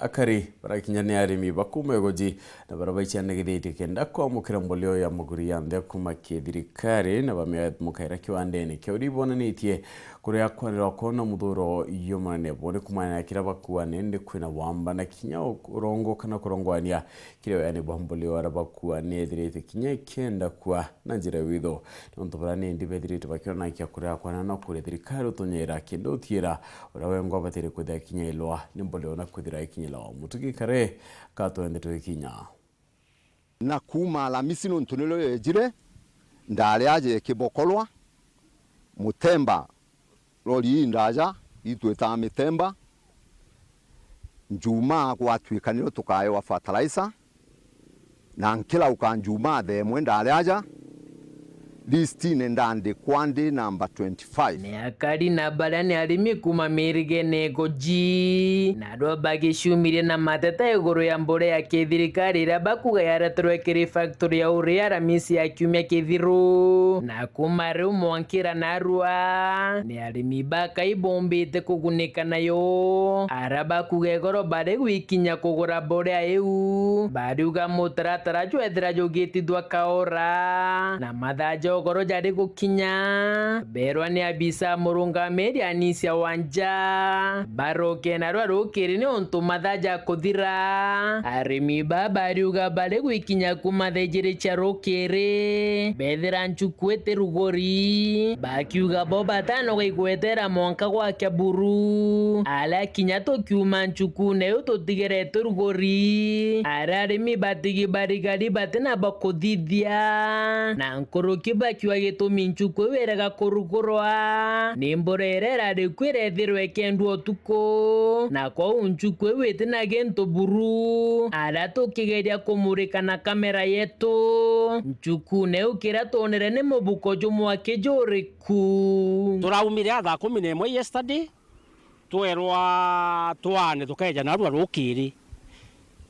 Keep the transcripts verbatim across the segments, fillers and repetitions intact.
Akari barakinya ni arimi ba kuuma Igoji na baria baicianagithitie kenda kwamukira mboleo ya maguru ya nthi kuuma kithirikari na bamiamukaira kiwandene kia uria ibonanitie kuria kwanirwa kwona muthuro jumanene bo ni kumana na kiria bakuane ndi kwina wamba na kinya urongo kana kurongwania kiria yani bwa mboleo aria bakuane ethirite kinya ikienda kua na njira ya witho. Nontu baria nindi bethirite bakiona kia kuria kwana na kuria thirikari utunyira kenda utiira uria wengwa batiri kwithira ikinyirwa ni mboleo na kwithira ikinyirwa. Mutugi kare ka twende twikinya. Na kuuma Alamisi nontu nirio yejire, ndari aja ikibokolwa, Mutemba, rori ii ndaja, itwitaga Mitemba, Njumaa gwatuika nirio tukaewa fertilizer, na nkirauka Njumaa thaa imwe ndari aja, listine ndandikwa ndi namba twenty-five. Ni akari na baria ni arimi kuuma mirigene Igoji, narua bagiciumirie na mateta iguru ya mbolea ya kithirikari iria bakuga yareterwe kiri factory ya Uria Aramisi ya kiumia kithiru, na kuuma riu mwankira narua ni arimi bakai bombite kugunika nayo. Aria bakuga igoro bari gwikinya kugura mbolea iu, bariuga mutaratara jwethira jugitithua kaora, na mathaa ja ugoro jari gukinya, berwa ni abisa murungamiri Anisia Wanja baroke narua rukiri niuntu mathaa jakuthira. Arimi baa bariuga bari gwikinya kuuma thaa ijiri cia rukiri, bethira nchuku iti rugori, bakiuga bo batanoga igwetera mwanka gwa Kiaburu. Aria kinya tukiuma nchukune iu tutigeretwe rugori, aria arimi batigi barigari batina bakuthithia, na nkuruki bakiuga gitumi nchuku iu irega kurugurwa ni mbura iria irari kuo irethirwa ikendua utuku, na kwou nchuku iu itina gintu buru. Aria tukigeria kumurika na kamera yetu, nchukune iu kiria twonere ni mubuko jumwe wa kiji uriku. Turaumire a thaa kumi na imwe yesterday, twerwa twaane tukeeja narua rukiri.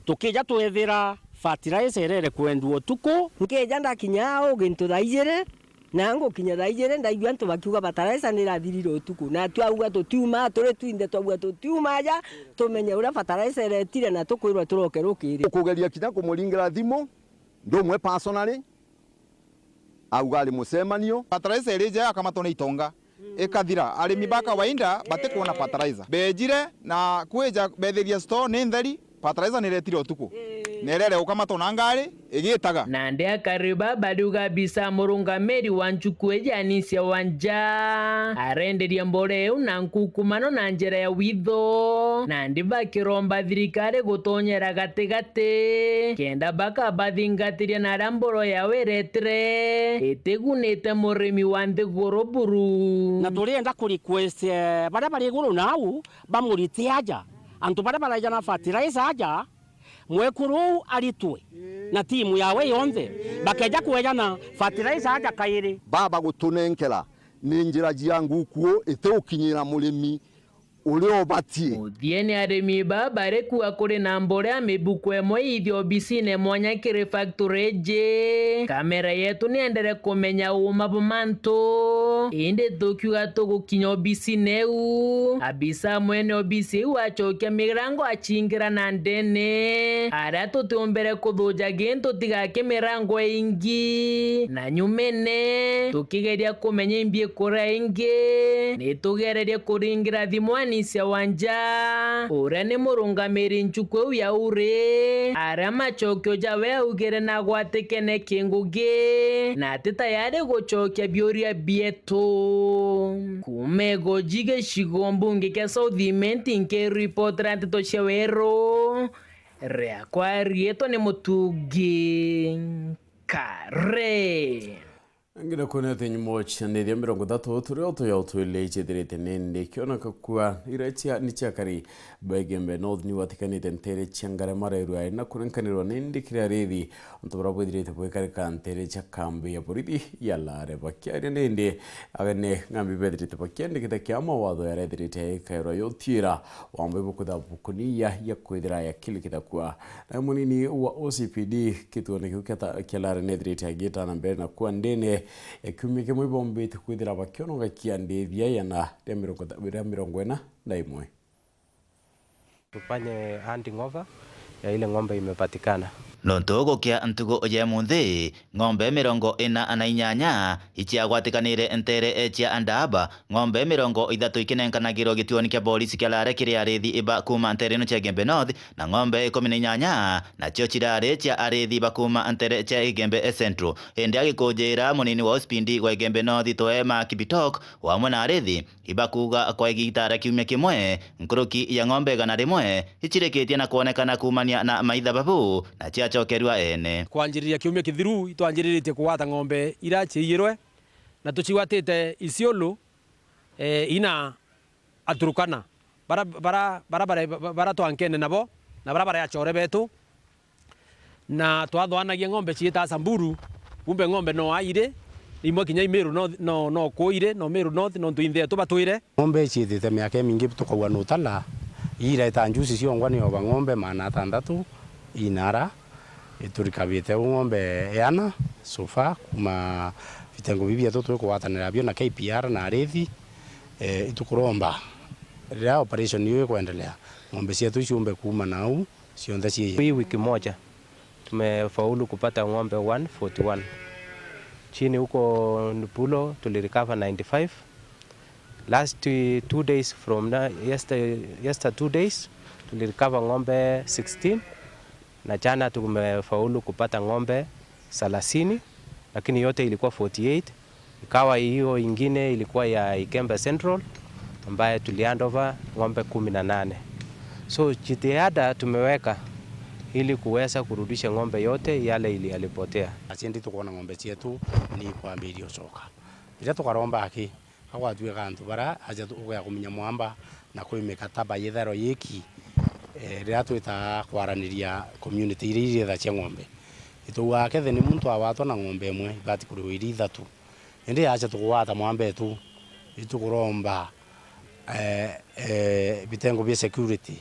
Tukija twethira fertilizer irere kwendua utuku. Nkeja ndakinya au gintu thaa ijiri, na ngukinya thaa ijiri ndaigua antu bakiuga fertilizer ni irathirire utuku. Na twauga tutiuma, turi twinthe twauga tutiuma aja, tumenye uria fertilizer iretire na tukwirwa turoke rukiri. Ukugeria kinya kumuringira thimu, ndumwe personally, auga ari mucemanio. Fertilizer irija akamatwa na itonga, ikathira, arimi ba kawaida batikwona fertilizer. Bejire na kwija bethiria store ni ntheri, fertilizer niretire utuku. Na irere ukamatwa na ngari igitaga. Nandi akari baa bariuga abisa murungamiri wa nchuku iji Anisia Wanja arenderia mbore iu na nkukumano na njira ya witho. Nandi bakiromba thirikari gutonyera gatigati kenda bakabathingatiria na aria mboro yao iretire itigunite murimi wa nthiguru buru. Na turienda ku request, eh, baria bari iguru nau bamurite aja, antu baria baraija na fertilizer aja, mwekuru uu aritwe na timu yawe yonthe, bakeja kweja na fertilizer aja kairi. Baba gutunenkera ni njira jia ngukuo itiukinyira murimi uria ubatie. Muthiene arimi baa bari kuuga kuri na mborea mibuko imwe iithio obisine mwanya kiri factory iji. Kamera yetu niendere kumenya uuma bwa mantu, indi tukiuga tugukinya obisine iu, abisa mwene obisi iu acokia mirango acingira na ndene, aria tutiumbire kuthuja gintu tigake mirango ingi. Na nyumene, tukigeria kumenya imbi ikuria ingi, nitugererie kuringira thimu Anisia Wanja, uria ni murungamiri nchuku iu ya uri, aria macokio jawe augire na gwatikene kingugi, na ati tayari gucokia biuria bietu. Kuuma Igoji gicigo mbunge kia South Imenti, nkiripotera nteto cia weru, riakwa riitwa ni Mutugi Kare. Ngina kwonete nyumo cia nthithia mirongo ithatu turi o tuya utwili cithirite nindi kioneka kuwa iria cia, ni ciakari ba Igembe North ni watikanite ntere cia Ngarema Railway na kurenkanirwa nindi kiria rithi untu buria bwithirite bwikarika ntere cia kambi ya borithi ya Lare. Bakiaria nindi, agene ng'ambi bethirite bakiandikite kia mawatho yaria ithirite ikairwa yotira wambe bukutha bukuni ya, ya kwithira yakili kithakua. Na munini wa O C P D kituone kiu kia ta-, kia Lare nethirite agita na mbere na kwa ndene ya kiumia kimwe ibombite kwithira bakionoga kiandithia yana ria mirongo, ria mirongo ina na imwe. Tufanye handing over ya ile ng'ombe imepatikana. Nontu gukia ntugu ya munthi, ng'ombe mirongo ina na inyanya iciagwatikanire ntere cia Ndaba, ng'ombe mirongo ithatu ikinenkanagirwo gituoni kia borisi kia Lare kiri arithi iba kuuma ntere ino cia Igembe North, na ng'ombe ikumi na inyanya nacio cirari cia arithi ba kuuma ntere cia Igembe Central. Indi agikunjira munini wa uspindi wa Igembe North Toema Kibitok, o amwe na arithi, ibakuuga kwa igiita ria kiumia kimwe, nkuruki ya ng'ombe igana rimwe icirikitie na kwonekana kuumania na maithababu na ciacokerua ene. Kwanjiriria kiumia kithiru, itwanjiriritie kugwata ng'ombe ira ciiyirwe, na tucigwatite Isiolo, e, ina Aturukana bara, bara, bara, bara, bara twankene nabo, na bara bari acore betu. Na twathwanagia ng'ombe ciitaa Samburu, kumbe ng'ombe no aa iri, imwe kinya i Meru North, no, no kuu iri, no Meru North, nontu inthe yetu batwire. Ng'ombe iciitite miaka imingi tukauga nutala, ira itaa njuci ciongwa ni oba ng'ombe maana atantatu inara, iturikabite u ng'ombe iana so far, kuma vitengo bibi bietu twikugwatanira bio na K P R na arithi, e, itukuromba riria operation iu ikwendelea, ng'ombe cietu iciumbe kuuma nau, cionthe ciiye. Hii wiki moja tumefaulu kupata ng'ombe one forty one. Chini huko Ndupulo tulirecover ninety five. Last two days from na, yester, yester two days tulirecover ng'ombe sixteen, na jana tumefaulu kupata ng'ombe thelathini, lakini yote ilikuwa forty eight. Ikawa hiyo ingine ilikuwa ya Igembe Central ambaye tuli hand over ng'ombe kumi na nane. So jitihada tumeweka ili kuweza kurudisha ng'ombe yote yale ili yalipotea. Acio ndi tukwona ng'ombe cietu ni ikwambiria ucoka. Riria tukaromba aki, ka gwatuika antu bara aja ugea kuminya mwamba na kwi mikataba yithairwa yiki, e, riria twita kwaraniria community iria irietha cia ng'ombe. Itaugaa kethe ni muntu agwatwa na ng'ombe imwe, ibati kuriwa iria ithatu. Indi acha tukugwata mwamba etu, itukuromba, e, e, bitengo bia security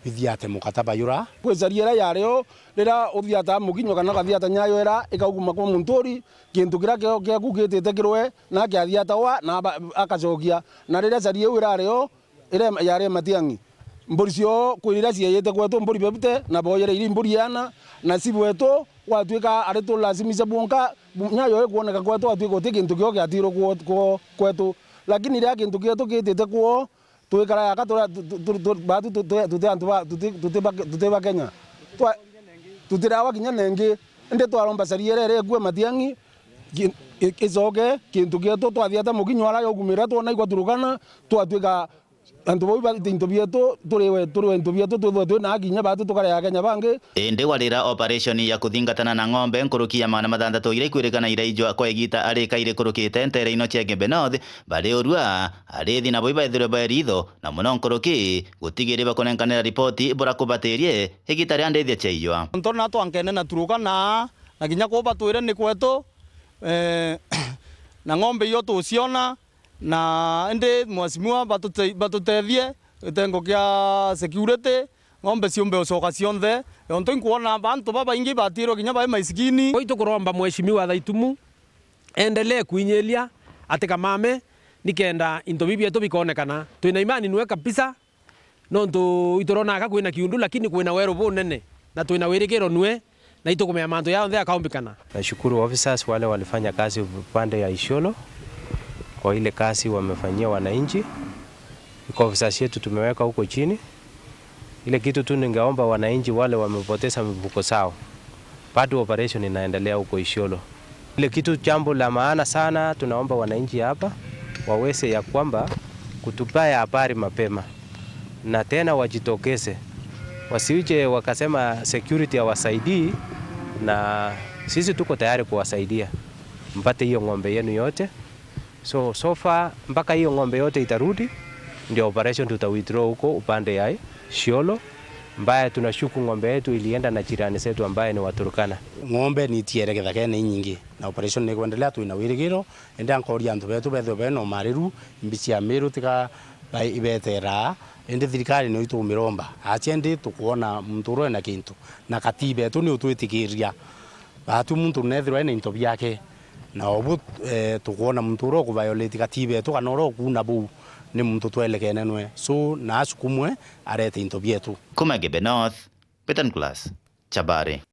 bithiate mukataba jura. Kwi caria iria yari o, riria uthiata muginywa kana ugathiata nyayo iria ikauguma kwa munturi, kintu kiria kio-, kiaku gitite kirwe, na akiathiata wa, na aba-, akacokia. Na riria caria iu irari o, iria yari Matiang'i. Mburi cio kwi riria cieyite kwetu mburi bebute, na boyere iri mburi iana, na ci bwetu, gwatuika ari tulazimisha bwonka, bu-, nyayo ikwoneka kwetu, gwatuika uti kintu kio kiatirwe kwo-, kwo-, kwetu. Lakini riria kintu kietu kitite kwoo, twikara yaka turia tu-, tu-, tu-, tu-, batu tu-, tu-, tuti antu ba, tuti, tuti ba, tuti ba Kenya. Twa-, tutirawa kinya nengi, indi twaromba caria iria iri ikue Matiang'i, ki-, i-, icoke, kintu kietu twathiata muginywa ara yaugumira twona igwa Turukana, twatuika antu bau ba into bietu, turiwe, turiwe into bietu, twithwe twina haki kinya batu tukare Akenya bangi. Indi warira operation ya kuthingatana na ng'ombe nkuruki ya magana mathanthatu iria ikwirikana iraijwa kwa igita ari kairi kurukite ntere ino cia Igembe North, bari urua, arithi nabo ibaithirwe baeritho, na muno nkuruki, gutigiri bakunenkanira ripoti bura kubatirie igita ria ndithia ciaijwa. Ntona twankene na Turukana, na kinya kuu batwire ni kwetu, eh, na ng'ombe iyo tuciona, na indi mheshimiwa batute-, batutethie gitengo kia security, ng'ombe ciumbe ucoka cionthe, yontu inkwona bantu babaingi batirwe kinya bai maisikini. Kwou itukuromba mheshimiwa Thaitumu endelee kuinyiria atikamame, nikenda into bibi bietu bikonekana. Twina imani nwe kabisa. Nontu iturona aka kwina kiundu, lakini kwina weru bunene, na twina wirigiro nwe, na itukumenya mantu jaonthe jakaumbikana. Nashukuru officers wale walifanya kazi upande ya Isiolo kwa ile kazi wamefanyia wananchi. Iko officers yetu tumeweka huko chini. Ile kitu tu ningeomba wananchi wale wamepoteza mifugo zao, bado operation inaendelea huko Isiolo. Ile kitu, jambo la maana sana, tunaomba wananchi hapa waweze ya kwamba kutupea habari mapema, na tena wajitokeze, wasiuje wakasema security hawasaidii, na sisi tuko tayari kuwasaidia mpate hiyo ng'ombe yenu yote. So, so far, mpaka hiyo ng'ombe yote itarudi, ndio operation tuta withdraw huko upande ya Isiolo, ambaye tunashuku ng'ombe yetu ilienda na jirani zetu ambaye ni Waturkana. Ng'ombe ni itiere githakene inyingi, na operation ni kwendelea, twina wirigiro, indi ankoria antu betu bethwe bena umariru, mbi cia Miru tika ba-, ibetera, indi thirikari nio itumiromba. Acia ndi tukwona muntu urwe na kintu, na katiba yetu ni utwitikiria. Batu muntu nethirwa ena into biake, na obu, eh, tukwona muntu uria ukuviolate katiba yetu kana uria ukuuna buu, Ni muntu twelekene nwe, so na asukumwe arete into bietu. Kuma Gebe North, Betan Class, Chabari.